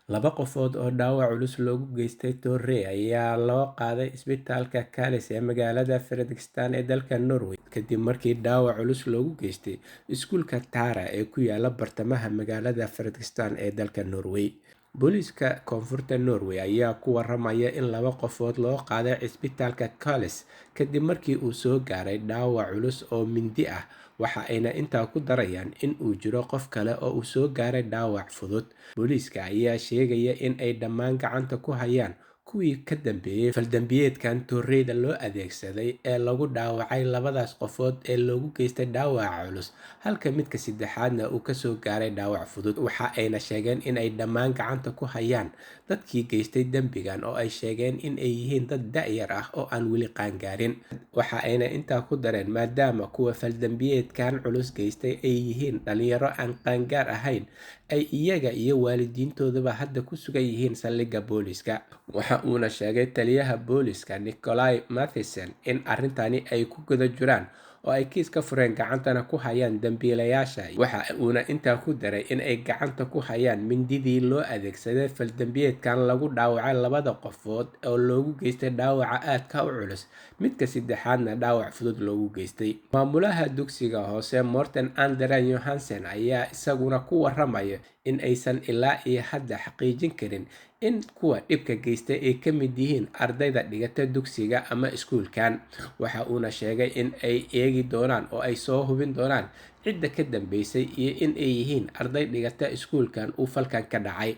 Laba qofood oo dhaawac culus loogu geystay toorey ayaa loo qaaday isbitaalka Kalnes ee magaalada Fredrikstad ee dalka Norway kadib markii dhaawac culus loogu geystay iskuulka Tara ee ku yaala bartamaha magaalada Fredrikstad ee dalka Norway. Booliiska koonfurta Norway ayaa ku waramaya in laba qofood loo qaaday cisbitaalka Kalnes kadib markii uu soo gaaray dhaawac culus oo mindi ah, waxa ayna intaa ku darayaan in uu jiro qof kale oo uu soo gaaray dhaawac fudud. Booliiska ayaa sheegaya in ay dhammaan gacanta ku hayaan kuwii ka dambeeyay faldambiyeedkan tooreyda loo adeegsaday ee lagu dhaawacay labadaas qofood ee loogu geystay dhaawaca culus, halka midka saddexaadna uu kasoo gaaray dhaawac fudud. Waxa ayna sheegeen in ay dhammaan gacanta ku hayaan dadkii geystay dembigan oo ay sheegeen in ay yihiin dad da'yar ah oo aan weli qaangaarin. Waxa ayna intaa ku dareen maadaama kuwa faldambiyeedkan culus geystay ay yihiin dhalinyaro aan qaangaar ahayn, ay iyaga iyo waalidiintooduba hadda ku sugan yihiin saldhigga booliiska. Waxa uuna sheegay taliyaha booliiska Nicolai Mathisen in arrintani ay ku guda jiraan oo ay kiis ka fureen gacantana ku hayaan dambiilayaasha. Waxa uuna intaa ku daray in ay gacanta ku hayaan mindidii loo adeegsaday faldambiyeedkan lagu dhaawacay labada qofood oo loogu geystay dhaawaca aadka u culus, midka saddexaadna dhaawac fudud loogu geystay. Maamulaha dugsiga hoose Morten Andrean Johansen ayaa isaguna ku waramaya in aysan ilaa iyo hadda xaqiijin karin in kuwa dhibka geystay ay ka mid yihiin ardayda dhigata dugsiga ama iskuulkan. Waxa uuna sheegay in ay eegi doonaan oo ay soo hubin doonaan cidda ka dambeysay iyo in ay yihiin arday dhigata iskuulkan uu falkan ka dhacay.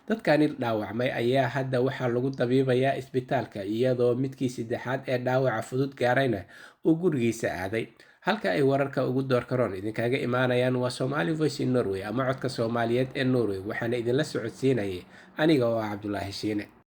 Dadkani dhaawacmay ayaa hadda waxaa lagu dabiibayaa isbitaalka, iyadoo midkii saddexaad ee dhaawaca fudud gaarayna uu gurigiisa aaday. Halka ay wararka ugu doorkaroon idinkaga imaanayaan waa Somali Voice in Norway ama codka Soomaaliyeed ee Norway, waxaana idinla socodsiinayay aniga oo ah Cabdulaahi Shiine.